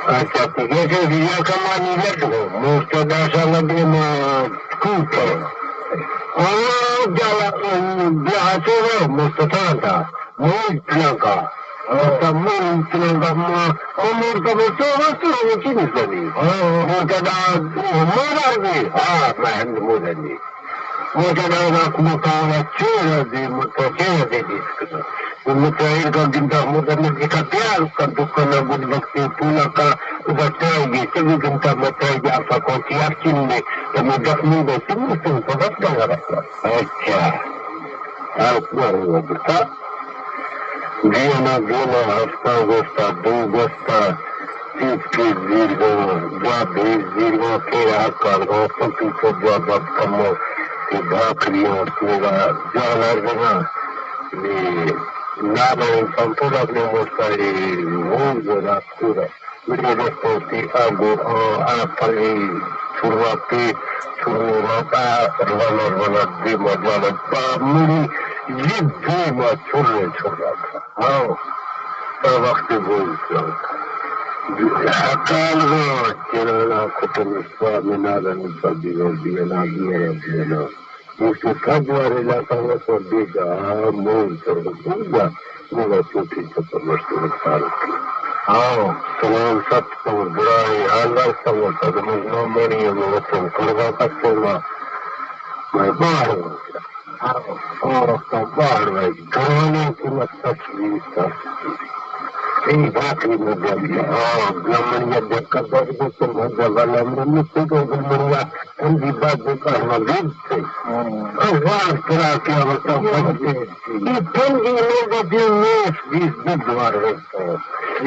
اچھا، تو جیسے دیا کمانی لگ گو، مرتدہ سا لگے ما کوپر۔ اور جالا، بیا سے وہ مستان تھا۔ موج تنگا۔ مطلب موج تنگا ما، ما مور کا بچو واسطے وہ چی نہیں زنی۔ مور کا دا، مور آر بھی۔ ہاں، میں ہند مور زنی۔ مور کا دا، دا کمکانا چیر دے، مطلب چیر دے دیس کتا۔ متائر کا گندا مدن جتا تیار کا دکان گن وقت پولا کا ادھر چائے گے چلی گندا متائر جا پا کوتی اچھن دے تو مدت نہیں دے تم تم سبق کا رکھا۔ اچھا۔ آس بار ہوا بتا۔ دینا دینا ہفتہ گوستا، دو گوستا، تیس کے زیرگا، جا بیس زیرگا، تیرہ کارگا، پکی کو جا بد کمو، کہ بھاکریاں، پورا جانا جگہ، یہ نانا انسان تو اپنے موستا، یہ وہ جو رات کو رہا۔ میرے دوستوں کی آگو، آ، آ پلی، چھڑوا پی، چھڑوا پا، روانا، روانا، دیما، جانا، با، میری، یہ دیما، چھڑے، چھڑا تھا۔ ہاں، تا وقت گوئی کیا۔ حقال گو، چرانا، کتن، سوا، منا، رنی، پا، دیگر، دینا، دینا، دینا۔ مشت پنج وار علاقہ و پر بیگا مول سر بوگا، مگا چوٹی چپر مشت رفتار کی۔ ہاں، سلام ست تو برائے حال دار سمو سد مجمع مری ہم وطن کروا کتے ما، میں باہر ہوں۔ ہاں، اور وقت باہر میں گرانے کی مت تکلیف تھا۔ سی باقی مدد، ہاں، گمنی دکت دکت مدد والا من مت کو گمنی پنجی بعد بکار مغرب سے۔ ہاں۔ ہزار طرح کے مطلب بنتے۔ یہ پنجی لوگ جو نیس بیس بدوار رہتا ہے۔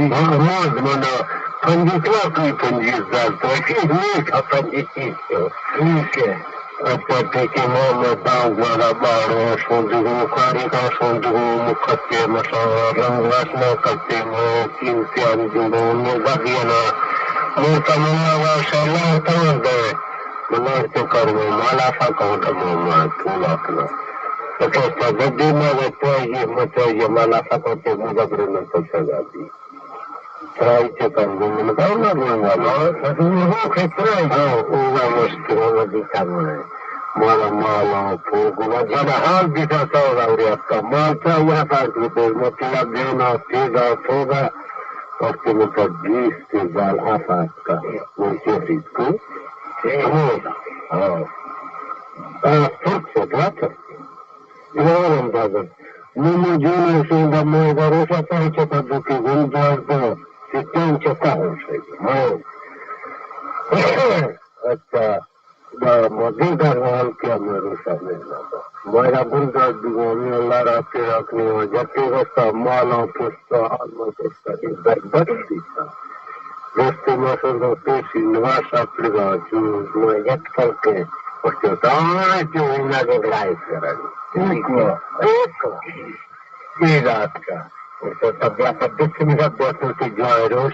ہاں، روز منا پنجی طرح کی پنجی زال تو ایسی نیس پنجی چیز تو۔ ٹھیک ہے۔ اچھا، ٹھیک ہے، محمد داؤد والا باڑو، شوندگو، کاری کا شوندگو، مکتے مسا، رنگ رسنا کرتے میں، تین پیاری جنگو، نے بدینا، مورتا منا واشا، اللہ تمام دے۔ ملار چکر میں مالا سا کہو دمو ما تولا کنا۔ تو کہتا گدی ما وچا یہ مچا یہ مالا سا کہتے مدبر میں تو سزا دی۔ ترائی چکر میں من کہو نہ بولنا۔ ہاں، سدو ہو کھترا۔ ہاں، اولا مسترا ودی تمام۔ مالا مالا پوگو جنا حال دیتا سودا وریا کا مال چا یا کار کو مطلب دینا پیدا سودا۔ وقت میں تو بیس کے جال آفات کا۔ وہ چیز کو۔ ہاں۔ آ، ترک سے تھا، ترک سے۔ جوان اندازہ۔ نوں من جون شوندا موئے دا روشا پنچ تا دو کے گل دوازدہ، ستان چکا ہو شے۔ ہاں۔ اچھا۔ دا مدے دا حال کیا میں روشا میں نہ دا۔ موئے دا گل دوازدہ، اللہ را کے رکھنے ہو، جتے رستا مالا پوستا، آلما پوستا، یہ برباد دیتا۔ دوست ما سر دو پیسی نواز صاحب پڑگا جو ما یک پل کے وقت دار جو اینا دے گرائے کرن۔ ایک وا۔ ایک وا۔ اے رات کا۔ اور تو تب بیا پر دس میں سب بیا تو تے جوائے روش۔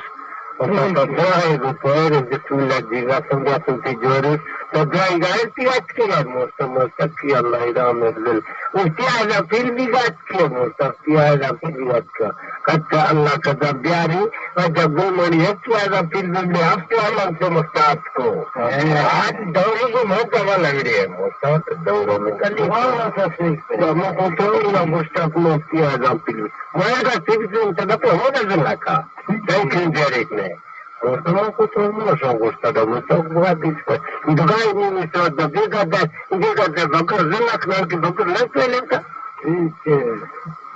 اور تو تب بیا ہے گو پیر بسم اللہ جی گا سب بیا تو تے جوائے روش۔ تو جوائے گا ہے تی اچ کے گا موسم اور سکی اللہ ادام دل۔ اور تی آجا پھر بھی گا اچ کے موسم، تی آجا پھر بھی اچ کا۔ کچا اللہ قدم بیاری، واجہ گل مڑی ہچ واجہ پھر بندے ہفتے ہم ہم سے مستعد کو۔ ہاں۔ آج دورے کو مہت دوا لگ رہی ہے، مستعد دوروں میں گلی۔ ہاں، ہاں، سر، صحیح، صحیح۔ تو میں کو تو نہ مستعد مفتی اعظم پھر۔ میں کا صرف ان تک تو ہو نہ لگا۔ صحیح کہیں جاریک میں۔ اور تو میں کو تو نہ سو گوشتا تھا، میں تو بہت دل پر۔ دگائی نہیں، میں تو دگے کا دس، دگے کا دس، بکر زلک نام کی بکر لگ پہ لیتا۔ ٹھیک ہے۔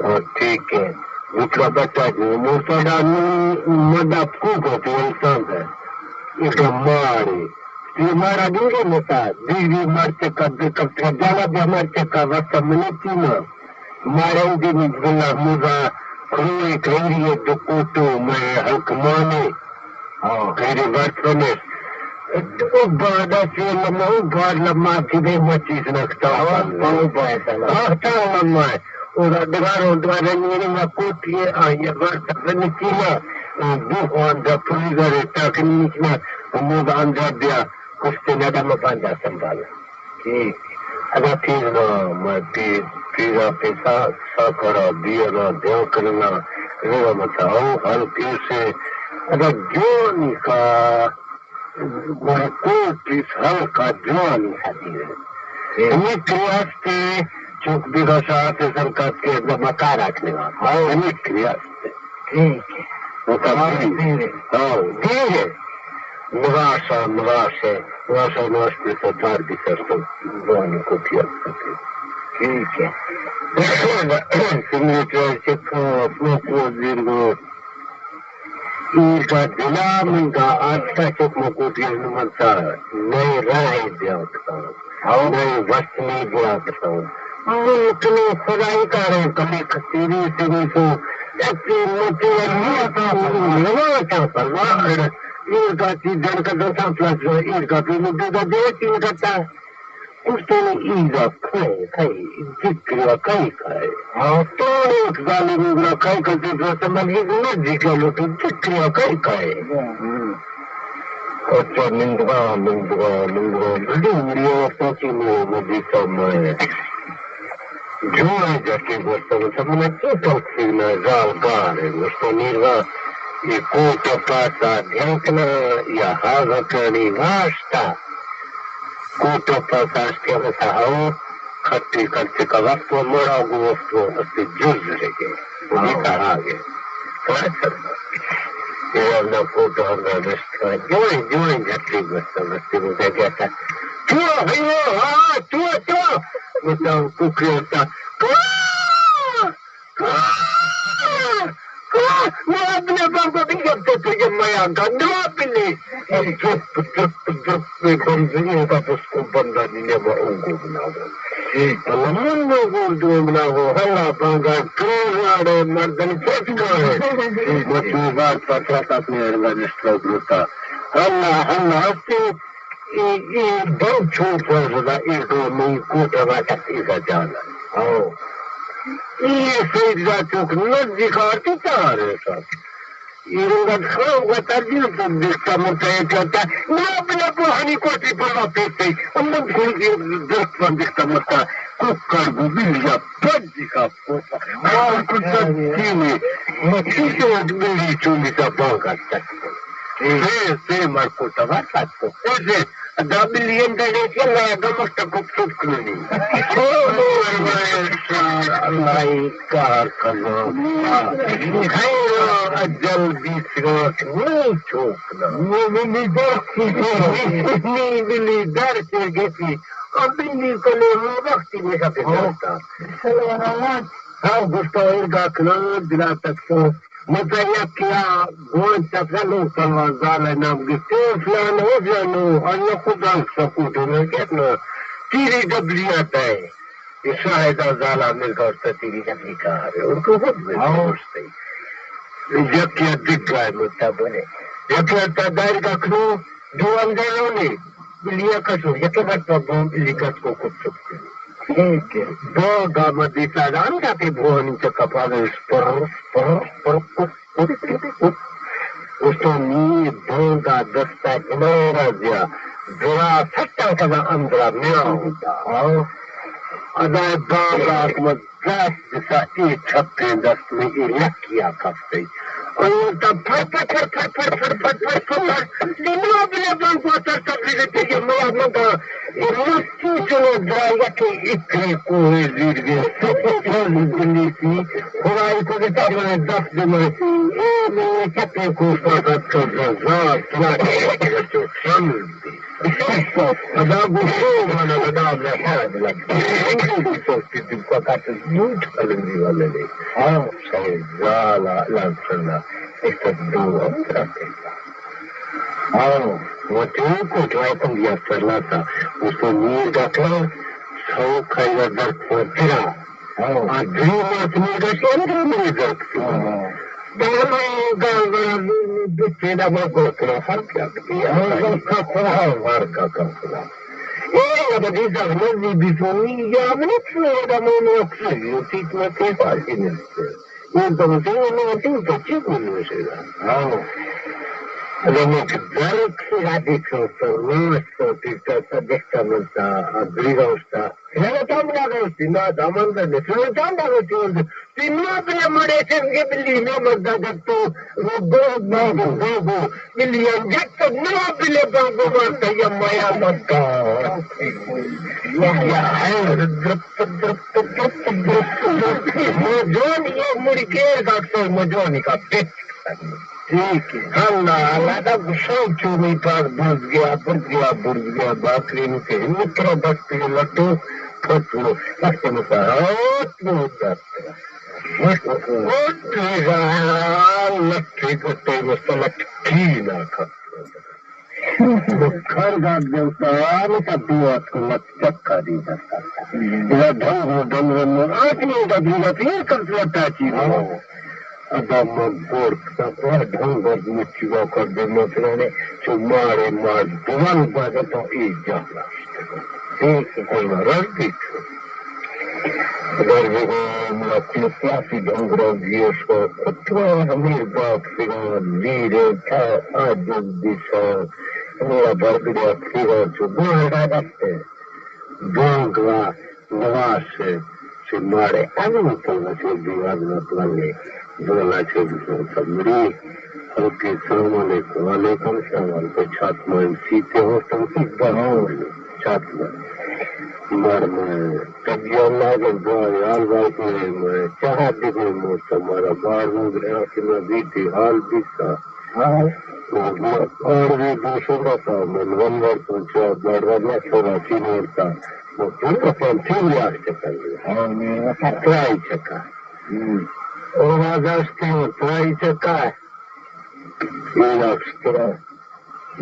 ہاں، ٹھیک ہے۔ دوسرا بچہ جو مرتضی نور مدد کو کو تو انسان ہے۔ ایک مارے۔ یہ مارا دیں گے متا۔ بیوی مار چکا، بے کب جانا بے مار چکا، وقت منتی نا۔ مارا دیں گے بلا موزا، کھلوئے کھیری ہے، دو کوٹو میں حلق مانے۔ ہاں۔ تیرے بات سنے۔ او بادا سے لما، او بار لما، کدے مچیس نکتا۔ ہاں، او بار لما۔ ہاں، تا لما ہے۔ او دا دگارو، دگارو میرے ما کوٹی ہے، آ، یہ بار تک نکیلا۔ او بو خوان دا پولیس دارے تاک نکنا، او مو دا اندر بیا، کشتے نہ دا مباندا سنبھالا۔ ٹھیک۔ اگاں تیر نہ، مئے پیر، پیرا پیسا ساکرا دیانا دیو کرنا، ریوا متا او ہر پیسے۔ اگاں جوانی کا، مئے کوٹیس ہلکا جوانی حدیث۔ ٹھیک۔ ہمیں کریاستے چوک بیگا شاہ سے سرکار کے اندر مکار آکھنے گا۔ ہاں۔ ہمیں کریاستے۔ ٹھیک ہے۔ وہ سب ہاں، ٹھیک۔ ٹھیک ہے۔ ہاں، ٹھیک ہے۔ نواسا، نواسے، نواسا، نواس پہ سردار بھی سر تو بانی کو کیا کرتے۔ ٹھیک ہے۔ سیمریٹ چک پوکو زیرگو۔ ایر کا دلا من کا آتکا چک مکوٹی منتا نئے راہ دیا کتا، نئے وسمی دیا کتا۔ من کنو خدائی کارے کلی کسیری سیری سو، ایسی متی اللہ تا پروا، اللہ تا پروا۔ ایر کا چیز جن کا دسا پلس ایر کا تو مدد دے چین کرتا۔ گوشتن، ایدا کئے، کئے، ذکر ءَ کئے کئے؟ ہاں، تو ایک ظالم گرا کئے کئے تو درست مجید نزدیک ءَ لوٹو، ذکر ءَ کئے کئے؟ ہم۔ اچھا، نندگا، نندگا، نندگا، بڑی ویڈیو پہنچی میں مجید صاحب میں۔ جو ہے جاکے گوشتن، سب نے کیا توقع نہ، زال گار ہے، گوشتن، نیرگا، یہ کوٹ پاتا دھیان کنا، یا ہاں گھٹنی واسطہ۔ کوٹ ءَ پس آشتی ءَ بس ہور کھٹی کرتے کا وقت و مڑا گو وقت و استے جز رہے گے۔ وہی کہا گے۔ اے ہم نہ کوٹ ہم نہ نشت کا۔ جوائیں، جوائیں جھٹی گوشتا بستے مجھے گیا تھا۔ چوا بھائی وہ، ہاں، چوا، چوا۔ مطلب، ککڑی ہوتا۔ کوا! کوا! کوا! نواب نے بانگو بھی جب تو تجھے میاں کا نواب نے۔ اور درپ، درپ، درپ میں بمزنی ہوتا تو اس کو بندہ نہیں ہے، وہ ان کو بنا دو۔ اللہ من نے گول دو بنا ہو، اللہ بانگا کروڑ راڑے مردن پھٹ گئے۔ مطلوبات پترا تک میں ارگا نشتر ہوتا۔ اللہ، اللہ ہستے اے، اے بند چوک پر زدہ، اے دو مئی کوٹہ با تک اے دا جانا۔ ہاں۔ اے سید دا چوک نزدیک آتی چار ہے سب۔ اے رنگت خان کا ترجیح تو دیکھتا مرتا ہے کہتا، نا بلا بوہانی کوٹی پر واپس سے، امن کوئی درست پر دیکھتا مرتا، کوکر گو بلیا پد دکھا۔ مار کتا تیمی، مچی سے بلی چومی تا بانگا تک۔ سے، سے مار کتا وا ساتو۔ ایسے، دا بلی انڈا نے کیا لایا گمک تک خوبصورت کنی۔ او، اللہ کار کنا۔ خیر اجل بیسگاٹ نی چوکنا۔ نی بلی در سے گسی۔ اب بلی کنے ہو وقتی میرا پہ کرتا۔ ہاں، گوشتو ایر گا کنان دلا تک سو۔ مزا یکیا گوان چکا نو سلوان زال نام گفتے، او فلان، او فلان، او، اللہ خدا سپورٹ ہونا کہنا۔ تیری ڈبلی آتا ہے۔ یہ شاہدہ زالا مل گا اس تیری ڈبلی کار ہے۔ ان کو خود میں ہاں۔ سمجھتے۔ یکیا دگا ہے متا بنے۔ یکیا تا دائر کا کنو، دو اندر ہونے۔ بلیا کسو، یکے مرتبہ بوم بلی کس کو کچھ چپ کر۔ ٹھیک ہے۔ بانگا مدی سالان جاتے بوانی چکا پاگل پر، پر، پر، پر، پر، پر۔ اس تو نی بانگا دستا کنارا زیا، درا سٹا کنا اندرا میاں ہوتا۔ ہاں۔ ادا بانگا حکمت دست بسا اے چپیں دست میں اے لکیا کپتے۔ اور تا پھر پھر پھر پھر پھر پھر پھر پھر پھر لینا بلے بان کو تر تبلیغ تے یہ ملا مگا اے مستی چلو درا یکے اکری کوہ زیر گے سب چل دلی سی خدائی کو دے تمہیں دست دے میں اے میں چپیں کو فقط کر زار تلاٹ شمل دی۔ ادا گوشو من ادا میں حرج لگ۔ تو کہ دل کو کٹ لوٹ کلندی والے نے۔ ہاں۔ شاید زالا لانسنا ایک دو اپترا کہتا۔ ہاں، وہ تو کو تو ہے تم یاد کرنا تھا۔ اس کو نیل ڈاکٹر سو کھایا درد پہنچا۔ ہاں۔ آ دری مات میں گشی اندر میں درد کی۔ ہاں۔ دانا گال بنا بچے دا میں گوتنا فرق کیا کتی۔ ہاں، گوتنا خواہ وار کا کم کنا۔ اے ابدی زحمت دی بیتونی یا منی چوئے دا میں میں اکسر یو تیت میں تے پاسی نستے۔ اے دم سے میں تے تو چی بولو سے دا۔ ہاں۔ اگر میں درد کی را دیکھو تو میں تو تیتا تا دیکھتا ملتا، آ دری روشتا۔ یعنی تو منا دوستی، نا دامن دا نسل جان دا دوستی ورد۔ تی نا بلے مڑے چنگے بلی نا مردا جب تو رو گو، گو، گو، گو، گو۔ بلی انجت تو نا بلے بانگو مارتا یا مایا مکا۔ یا، یا، ہے، درپ، درپ، درپ، درپ، درپ۔ مجانی یہ مڑی گیر ڈاکٹر مجانی کا پٹ۔ ٹھیک ہے۔ اللہ، اللہ دا گسو چومی پاک برز گیا، برز گیا، برز گیا، باکری نو کہ ہمت را بس پہ لٹو۔ کت و وقت مساعات بود دست. اون ریزان لٹی گٹے گوشت لٹکی نہ کت. کھر گاگ دلتا، آنے تا دیوات کو لٹ چکا دی دستا. اذا ڈھنگ و ڈنگ و آتی دا دیوات یہ کر لٹا چی. ادا من گور کتا، پر ڈھنگ گرد مچی وا کر دے، من فلانے چو مارے مار دوال بادا تو ای جانا. ای سکون رز بیت. در بگو منا کلپیاتی ڈھنگ را گیش کو، کتوا ہمیر باک سگان، میرے تا آجز بیسا، ہمارا برگڑیا سگان چو گوہر را دستے. بانگ و نماز سے، سے مارے اگن تو نسل دیوان نتوانے، دولا چوبیس سمری. اوکے، السلام علیکم. وعلیکم السلام. تو چات مان سیتے ہو، تم کس بار ہو؟ چات مان. مر میں طبیعت نہ دعا حال بات میں، میں چاہا دے میں موسم مارا بار ہو گیا کہ میں بیتی حال بیتا. ہاں. اور بھی دوسرا تھا، من ون ورتوں چا بڑ ورنا چھوڑا چین ورتا. تو پھر تو پھر پھر یار چکا. ہاں، میں وتا. ترائی چکا. ہم. اور آواز آستے ہو، ترائی چکا. یہ آستے.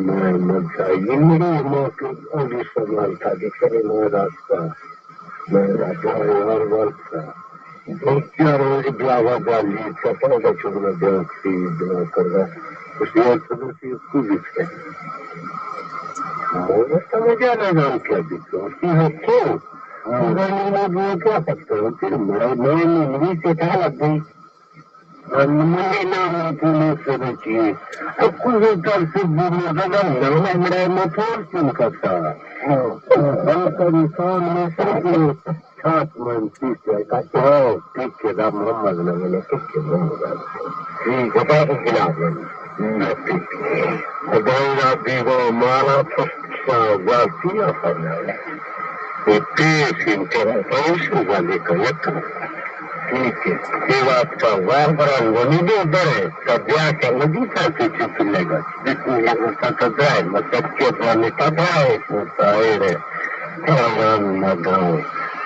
میں من تھا، یہ میری ماں کی اولی سوال تھا کہ کرے میں راستہ. من ءَ دعا یار وارت. دو چار روچ بیا وا گالی چپا دا چگنا دیوک سی دعا کرنا. اس یار چگنا سی کو بیت کے. مجھے سمجھا نہ جان کیا بیت. اس کی ہے تو. ہاں. مگر میں نے وہ کیا سکتا ہوں؟ پھر میں، میں نے نہیں سے کہا لگ گئی. من نام پولیس سرچی. اکو زوتر سبو مدد نام امرای مطور سن کتا. بلکہ انسان میں سرچی. سات من پیس ہے کتا. ٹھیک ہے، دا محمد نہ ملے، ٹھیک ہے، محمد. ٹھیک ہے، بابا خلاف ہے. خدای را دیوا مارا پشت سا غلطی نہ فرمائے. یہ پیش ان کے پیش والے کا یک. ٹھیک ہے. یہ بات کا غور بران ونی دے برے، تب بیا کہ ندی سا پیچھے چلے گا. جتنی لگتا تو درائے، مطلب کہ جانے کا درائے، پورتا ہے رے. تران مدرو.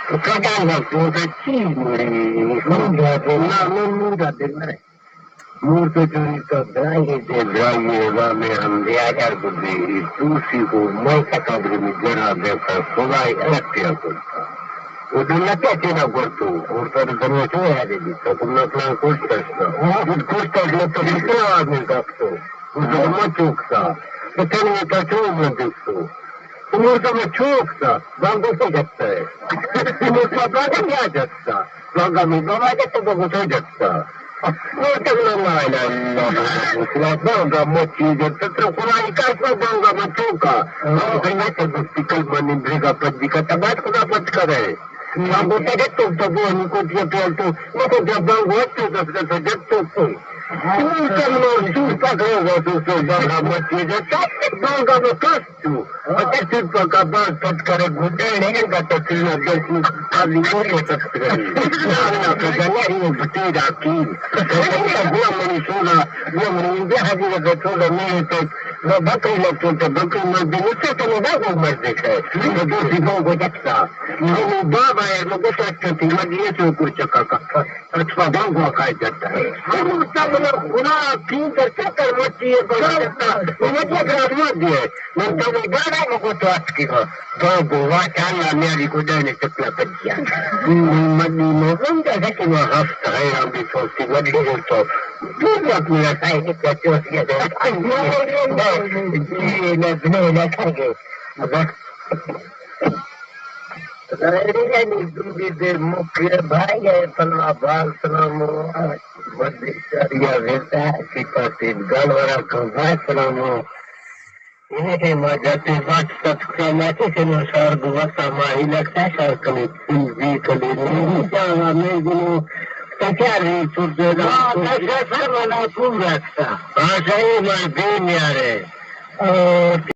تو کجا لگتا چیز مری، نہ، من موندا دل مرے. مور تو چوری تو درائی دے درائی، وا میں ہم دیا کر گزے. تو سی کو میں سکا بری میں جرا دیکھا، خدای الگ پیا کرتا. وہ دل نہ کیا چینا گورتو، اور تو دنیا چو ہے دے دیتا، تم نہ پلان کوشتا. وہ کچھ کوشتا، میں تو بسرا آدمی دکتو. وہ تو مت چوکتا. تو چلے تا چو من دیکھتو. تو مور تو میں چوکتا، بانگو سے جتا ہے. تو مور تو بانگو کیا جتا؟ بانگا میں بابا جتا، بانگو سے جتا. مور تو لا الہ الا اللہ. بانگا مچی جتا، تو خدای کا سو بانگا میں چوکا. بانگو سے جتا، بس کل منی بھیگا پجی کا تبات خدا پت کرے. بانگو سے جتا، تو بو ہم کو دیا پیال تو، میں کو دیا بانگو تو دس دس جتا تو. تو مور تو سو پکڑے گا، تو سو بانگا مچی جتا، بانگا میں کس تو. اچھا، تو پکا بانگ پت کرے گھٹے نہیں گا تو تینا دل کی خالی گولی پت کرے. اللہ کا جنہ ہی بتی راکی. گوا منی سونا، گوا منی بے حاجی لگا سونا میرے تو. وہ بکری لگتے تو بکری مر دے، اس سے تو نہ وہ مر دے ہے. تو دوسری گاؤں کو جپتا. میں بابا ہے، میں گوشت کرتی، میں یہ چوکو چکا کا. اچھا، بانگو کا جتا ہے. ہم سب لوگ گناہ کی در چکر مچی ہے، بڑا جتا. مجھے گرانو دیے. من تو گاڑا مگو تو اتکی گا. تو گوا چالا میاری کو دانے چپلا پجیا. من مدی مو ہم جیسا کہ وہ ہفت ہے، ہم بھی سوچتی وڈی ہو تو. دور اپنی رسائی کے کچوس کے دے. جی، نہ، نہ، نہ، کھا گئے. بس. ریڈی ہے نی دوبی دے مکے بھائی ہے پنوا بال سلامو. بدی چاریا ویتا کی پاتی گل ورا کم بھائی سلامو. یہ ہے ما جاتے بات ستکا ماتے سے نو شار گو وسا ما ہی لگتا شار کلی پل بی کلی نو جاوا میں گنو تکیار ہی سر دے دا. ہاں، تکیار سر منا پورا تھا. ہاں، صحیح ما دین یارے. اور